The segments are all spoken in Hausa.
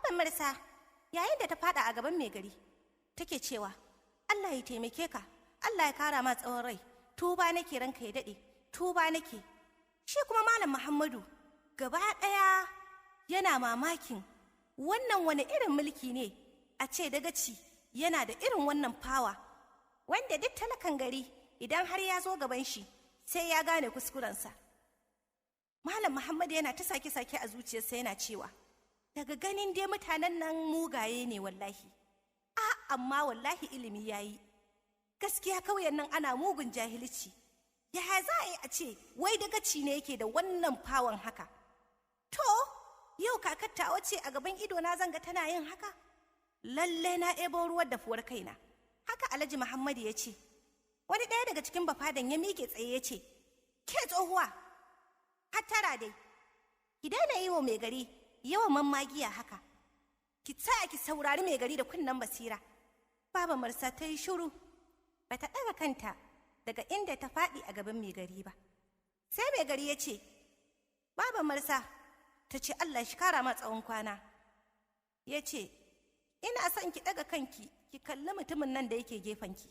Baban Marsa yayin da ta fada a gaban mai gari take cewa, Allah ya taimake ka, Allah ya kara ma tsawon rai, tuba nake ranka ya daɗe, tuba nake. Shi kuma Malam Muhammadu gaba ɗaya yana mamakin wannan wani irin mulki ne a ce dagaci yana da irin wannan fawa wanda duk talakan gari idan har ya zo gaban shi sai ya gane kuskurensa. Malam Muhammadu yana ta sake-sake a zuciyarsa yana cewa, daga ganin dai mutanen nan mugaye ne wallahi. A amma wallahi ilimi ya yi. Gaskiya kauyen nan ana mugun jahilci. Ya za a yi a ce wai dagaci ne yake da wannan fawon haka? To, yau kakar tawa ce a gaban ido na zanga tana yin haka? Lallai na ebo ruwan dafuwar kaina. Haka Alhaji Muhammadu ya ce. Wani ɗaya daga cikin bafadan ya miƙe tsaye ya ce, ke tsohuwa, hattara dai, ki daina yi wa mai gari yawan mammagiya haka. Ki tsaya ki saurari mai gari da kunnen basira. Baba Marsa ta yi shiru, bata ɗaga kanta daga inda ta faɗi a gaban mai gari ba. Sai mai gari ya ce, Baba Marsa ta ce Allah shi kara ma tsawon kwana. Ya ce, ina son ki ɗaga kanki ki kalli mutumin nan da yake gefenki.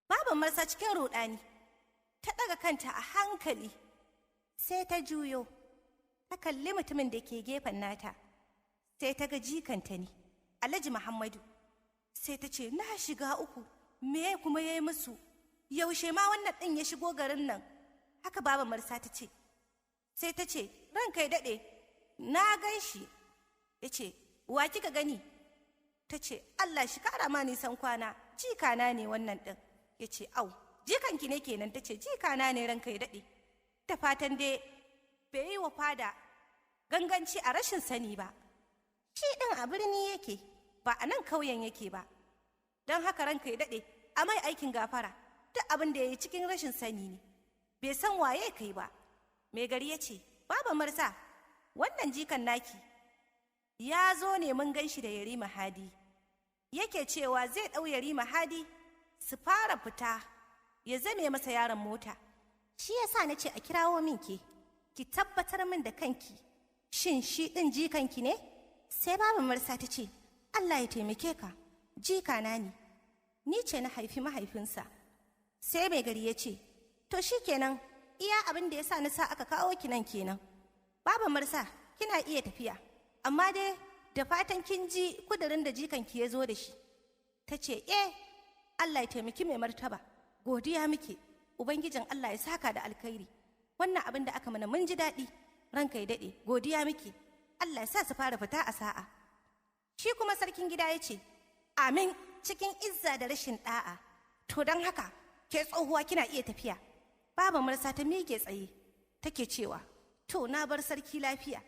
Baba Marsa cikin ruɗani ta ɗaga kanta a hankali sai ta juyo ta kalli mutumin da ke gefen nata sai ta ga jikanta ne Alhaji Muhammadu. Sai ta ce na shiga uku, me kuma ya yi musu, yaushe ma wannan ɗin ya shigo garin nan? Haka Baba Marsa ta ce. Sai ta ce ranka ya daɗe, na gan shi. Ya ce wa kika gani? Ta ce Allah shi kara ma nisan kwana, jikana ne wannan ɗin. Ya ce au, jikanki ne kenan? Ta ce jikana ne ranka ya daɗe. Ta fatan dai bai yi wa fada ganganci a rashin sani ba. Shi ɗin a birni yake, ba a nan kauyen yake ba. Don haka ranka ya daɗe, a mai aikin gafara, duk abin da ya yi cikin rashin sani ne. Bai san waye kai ba. Mai gari ya ce, Baba Marsa, wannan jikan naki ya zo ne mun gan shi da Yarima Hadi. Yake cewa zai ɗau Yarima Hadi su fara fita ya zame masa yaron mota. Shi yasa na ce a kirawo min ke, ki tabbatar min da kanki, shin shi ɗin jikanki ne? Sai Baba Marsa ta ce, Allah ya taimake ka, jikana ne, ni ce na haifi mahaifinsa. Sai mai gari ya ce, to shi kenan, iya abin da ya sa na sa aka kawo ki nan kenan. Baba Marsa, kina iya tafiya, amma dai da fatan kin ji kudirin da jikanki ya zo da shi. Ta ce, eh, Allah ya taimaki mai martaba, godiya muke, Ubangijin Allah ya saka da alkhairi. Wannan abin da aka mana mun ji daɗi, ranka ya daɗe, godiya muke, Allah ya sa su fara fita a sa'a. Shi kuma sarkin gida ya ce, amin, cikin izza da rashin ɗa'a. To don haka, ke tsohuwa kina iya tafiya. Baba Marsa ta miƙe tsaye, take cewa, to na bar sarki lafiya,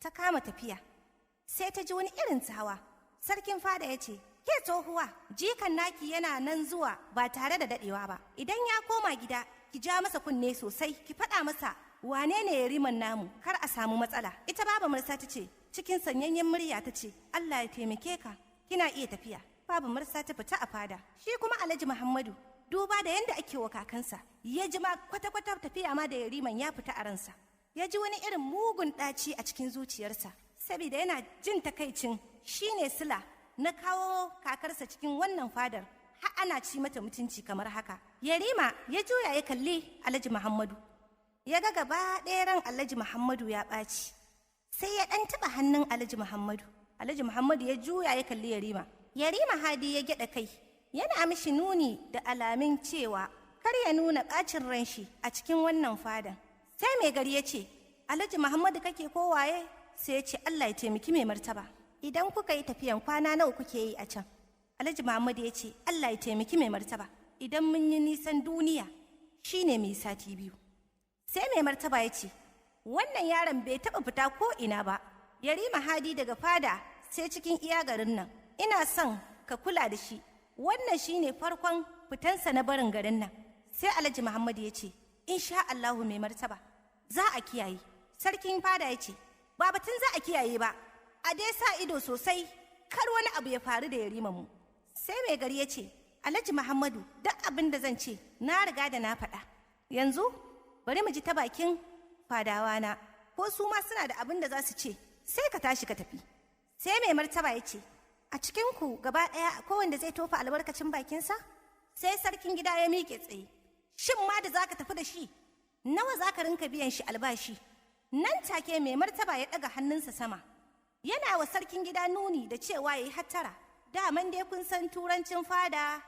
ta kama tafiya. Sai ta ji wani irin tsawa. Sarkin fada ya ce, ke tsohuwa, jikan naki yana nan zuwa ba tare da daɗewa ba. Idan ya koma gida, ki ja masa kunne sosai, ki faɗa masa wane ne yariman namu, kar a samu matsala. Ita Baba Marsa ta ce, cikin sanyayyen murya ta ce, Allah ya taimake ka, kina iya tafiya. Baba Marsa ta fita a fada. Shi kuma Alhaji Muhammadu, duba da yanda ake wa kakansa, ya ji ma kwata-kwata tafiya ma da yariman ya fita a ransa. Ya ji wani irin mugun ɗaci a cikin zuciyarsa, saboda yana jin takaicin shine sila na kawo kakarsa cikin wannan fadar, har ana ci mata mutunci kamar haka. Yarima ya juya ya kalli Alhaji Muhammadu. Ya ga gaba ɗaya ran Alhaji Muhammadu ya ɓaci. Sai ya ɗan taɓa hannun Alhaji Muhammadu. Alhaji Muhammadu ya juya ya kalli Yarima. Yarima Hadi ya gyaɗa kai, yana mishi nuni da alamin cewa kar ya nuna ɓacin ran shi a cikin wannan fadan. Sai mai gari ya ce, Alhaji Muhammadu kake ko waye? Sai ya ce Allah ya taimaki mai martaba. Idan kuka yi tafiyan kwana nawa kuke yi a can? Alhaji Muhammadu ya ce Allah ya taimaki mai martaba. Idan mun yi nisan duniya shine mai sati biyu. Sai mai martaba ya ce, wannan yaron bai taɓa fita ko ina ba, Yarima Hadi daga fada sai cikin iya garin nan. Ina son ka kula da shi, wannan shine farkon fitansa na barin garin nan. Sai Alhaji Muhammadu ya ce, insha Allahu mai martaba, za a kiyaye. Sarkin fada ya ce, ba batun za a kiyaye ba, a dai sa ido sosai, kar wani abu ya faru da yarima mu. Sai mai gari ya ce, Alhaji Muhammadu, duk abin da zan ce, na riga da na faɗa. Yanzu bari mu ji ta bakin fadawa na, ko su ma suna da abin da za su ce, sai ka tashi ka tafi. Sai mai martaba ya ce, a cikinku gaba ɗaya kowanda zai tofa albarkacin bakinsa? Sai sarkin gida ya miƙe tsaye. Shin ma da zaka tafi da shi, nawa zaka rinka biyan shi albashi? Nan take mai martaba ya ɗaga hannunsa sama. Yana wa sarkin gida nuni da cewa ya yi hattara. Daman dai kun san turancin fada,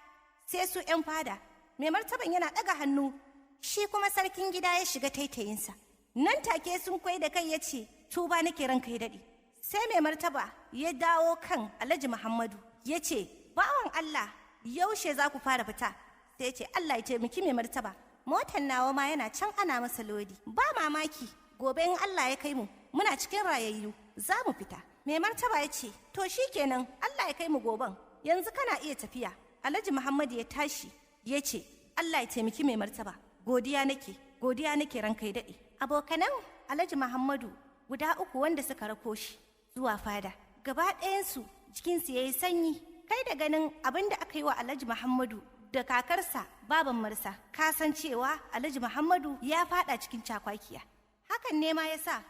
sai su 'yan fada. Mai martaban yana ɗaga hannu, shi kuma sarkin gida ya shiga taitayinsa. Nan take sun kwai da kai ya ce, tuba nake ranka ya daɗe. Sai mai martaba ya dawo kan Alhaji Muhammadu ya ce, bawan Allah, yaushe za ku fara fita? Sai ya ce, Allah ya taimaki mai martaba. Motan nawa ma yana can ana masa lodi. Ba mamaki, gobe in Allah ya kai mu, muna cikin rayayyu, za mu fita. Mai martaba ya ce, to shikenan, Allah ya kai mu goben. Yanzu kana iya tafiya. Alhaji Muhammadu ya tashi, ya ce, Allah ya taimaki mai martaba. Godiya nake, godiya nake ranka ya daɗe. Abokanan Alhaji Muhammadu guda uku wanda suka rako shi zuwa fada. Gaba ɗayansu jikinsu ya yi sanyi. Kai da ganin abin da aka yi wa Alhaji Muhammadu da kakarsa baban Marsa, ka san cewa Alhaji Muhammadu ya faɗa cikin cakwakiya. Hakan ne ma ya sa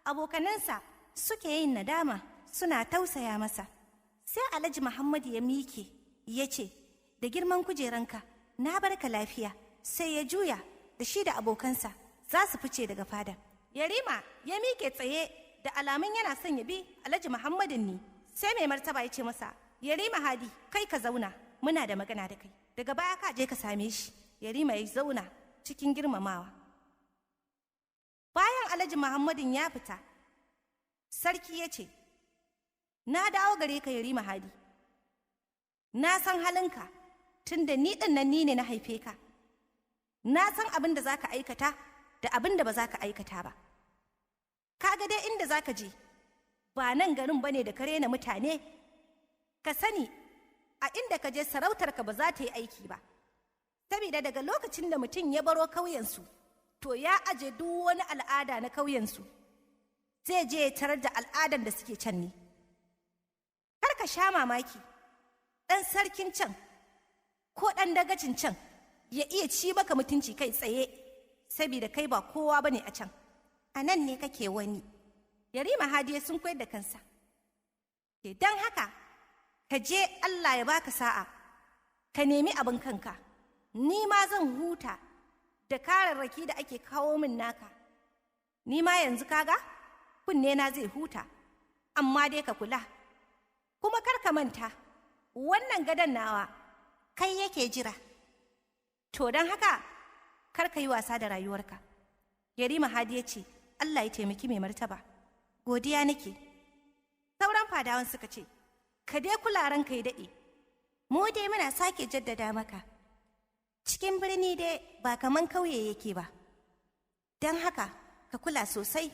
abokanansa suke yin nadama suna tausaya masa. Sai Alhaji Muhammadu ya mike ya ce, da girman kujeranka, na barka lafiya. Sai ya juya da shi da abokansa za su fice daga fada. Yarima ya mike tsaye da alamun yana son ya bi Alhaji Muhammadin ne. Sai mai martaba ya ce masa, Yarima Hadi, kai ka zauna, muna da magana da kai. Daga baya ka je ka same shi. Yarima ya zauna cikin girmamawa. Bayan Alhaji Muhammadin ya fita, sarki ya ce, na dawo gare ka Yarima Hadi. Na san halinka, tunda ni ɗin nan ni ne na haife ka. Na san abin da za ka aikata da abin da ba za ka aikata ba. Ka ga dai inda za ka je, ba nan garin ba ne da ka rena mutane. Ka sani, a inda ka je sarautarka ba za ta yi aiki ba. Saboda daga lokacin da mutum ya baro kauyensu, to ya aje duk wani al'ada na kauyensu. Zai je ya tarar da al'adan da suke can ne. Kar ka sha mamaki, ɗan sarkin can ko ɗan dagacin can ya iya ci maka mutunci kai tsaye, saboda kai ba kowa bane a can. A nan ne kake wani. Yarima Hadiya sun koyar da kansa. Don haka, ka je Allah ya baka sa'a, ka nemi abin kanka. Ni ma zan huta da kararraki da ake kawo min naka. Ni ma yanzu kaga, kunne na zai huta, amma dai ka kula. Kuma kar ka manta, wannan gadon nawa kai yake jira. To don haka, kar ka yi wasa da rayuwarka. Yarima Hadi ya ce, Allah ya taimaki mai martaba. Godiya nake. Sauran fadawan suka ce, ka dai kula ranka ya daɗe. Mu dai muna sake jaddada maka. Cikin birni dai ba kaman kauye yake ba. Don haka, ka kula sosai.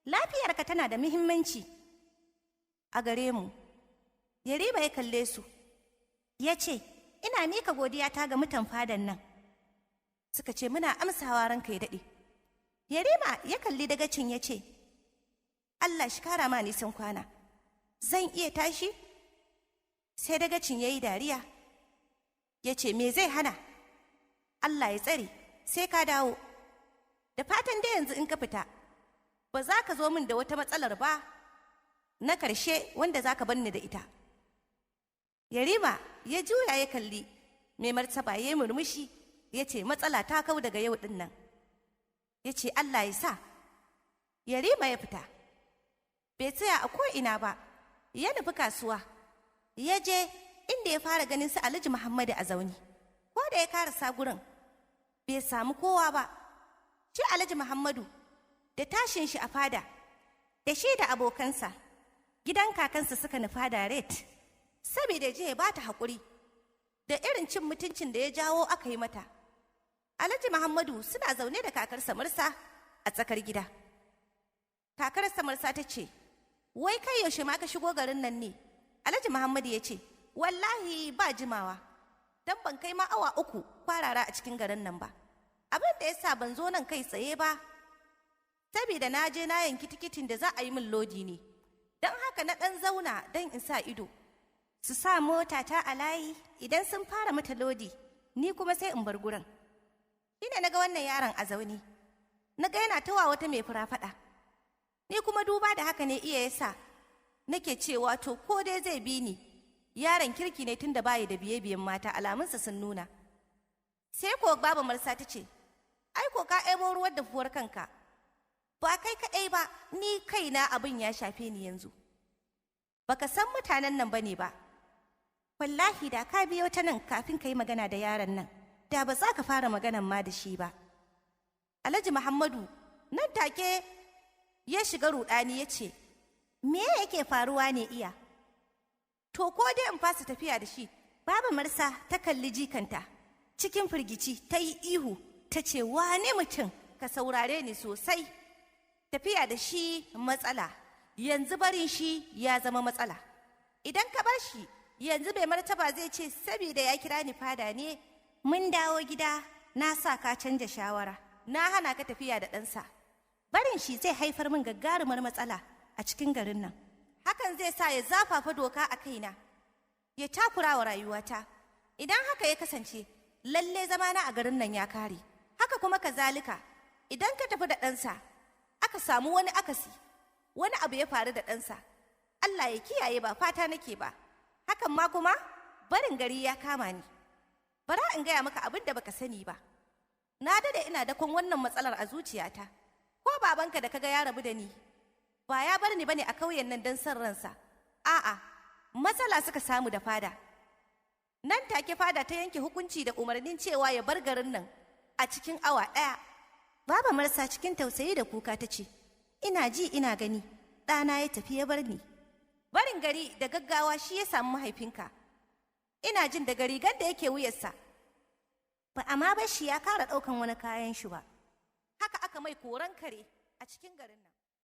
Lafiyarka tana da muhimmanci a gare mu. Yarima ya kalle su, ya ce, ina mika godiyata ga mutan fadan nan. Suka ce, muna amsawa ranka ya daɗe. Yarima ya kalli dagacin ya ce, Allah shi kara ma nisan kwana, zan iya tashi? Sai dagacin ya yi dariya, ya ce, me zai hana? Allah ya tsare, sai ka dawo. Da fatan dai yanzu in ka fita, ba za ka zo min da wata matsalar ba na karshe wanda za ka bar ni da ita. Yarima ya juya ya kalli mai martaba ya murmushi ya ce matsala ta kau daga yau ɗin nan. Ya ce Allah ya sa. Yarima ya fita. Bai tsaya a ko'ina ba, ya nufi kasuwa. Ya je inda ya fara ganin su Alhaji Muhammadu a zaune. Ko da ya karasa gurin, bai samu kowa ba. Shi Alhaji Muhammadu da tashin shi a fada, da shi da abokansa, gidan kakansa suka nufa direct, saboda je ya bata haƙuri da irin cin mutuncin da ya jawo aka yi mata. Alhaji Muhammadu suna zaune da kakarsa Mursa a tsakar gida. Kakarsa Mursa ta ce, wai kai yaushe ma ka shigo garin nan ne? Alhaji Muhammadu ya ce, wallahi ba jimawa, don ban kai ma awa 3 kwarara a cikin garin nan ba. Abin da ya sa ban zo nan kai tsaye ba, saboda na je na yanki tikitin da za a yi min lodi ne. Don haka na ɗan zauna don in sa ido. Su sa mota ta a layi idan sun fara mata lodi, ni kuma sai in bar gurin. Shi ne na ga wannan yaron a zaune, na ga yana tawa wata mai fura faɗa. Ni kuma duba da haka ne iya yasa Nake cewa to ko dai zai bi ni, yaron kirki ne tunda bayi da biye-biyen mata, alamunsa sun nuna. Sai ko Baba Marsa ta ce, "Ai ko ka ebo ruwan dafuwar kanka, ba kai kaɗai ba, ni kaina abin ya shafe ni yanzu. Baka san mutanen nan bane ba. Wallahi da ka biyo ta nan kafin ka yi magana da yaron nan, da ba za ka fara maganan ma da shi ba." Alhaji Muhammadu nan take ya shiga ruɗani ya ce, "Me yake faruwa ne iya? To ko dai in fasa tafiya da shi?" Baba Marsa ta kalli jikanta cikin firgici, ta yi ihu ta ce, "Wane mutum, ka saurare ni sosai. Tafiya da shi matsala, yanzu barin shi ya zama matsala. Idan ka bar shi yanzu, mai martaba zai ce saboda ya kira ni fada ne mun dawo gida na sa ka canja shawara, na hana ka tafiya da ɗansa. Barin shi zai haifar min gagarumar matsala a cikin garin nan. Hakan zai sa ya zafafa doka a kaina, ya takura wa rayuwata. Idan haka ya kasance, lalle zamana a garin nan ya kare. Haka kuma kazalika, idan ka tafi da ɗansa, aka samu wani akasi, wani abu ya faru da ɗansa, Allah ya kiyaye, ba fata nake ba, hakan ma kuma barin gari ya kama ni. Bara in gaya maka abin da baka sani ba. Na dade ina dakon wannan matsalar a zuciyata. Ko babanka da kaga ya rabu da ni, ba ya bar ni bane a kauyen nan don son ransa. A'a, matsala suka samu da fada. Nan take fada ta yanke hukunci da umarnin cewa ya bar garin nan a cikin awa ɗaya." Baba Marsa cikin tausayi da kuka ta ce, "Ina ji ina gani, ɗana ya tafi ya bar ni. Barin gari da gaggawa shi ya samu mahaifinka. Ina jin daga rigar da yake wuyarsa, ba amma bar shi ya kara ɗaukan wani kayan shi ba. Haka aka mai koran kare a cikin garin nan."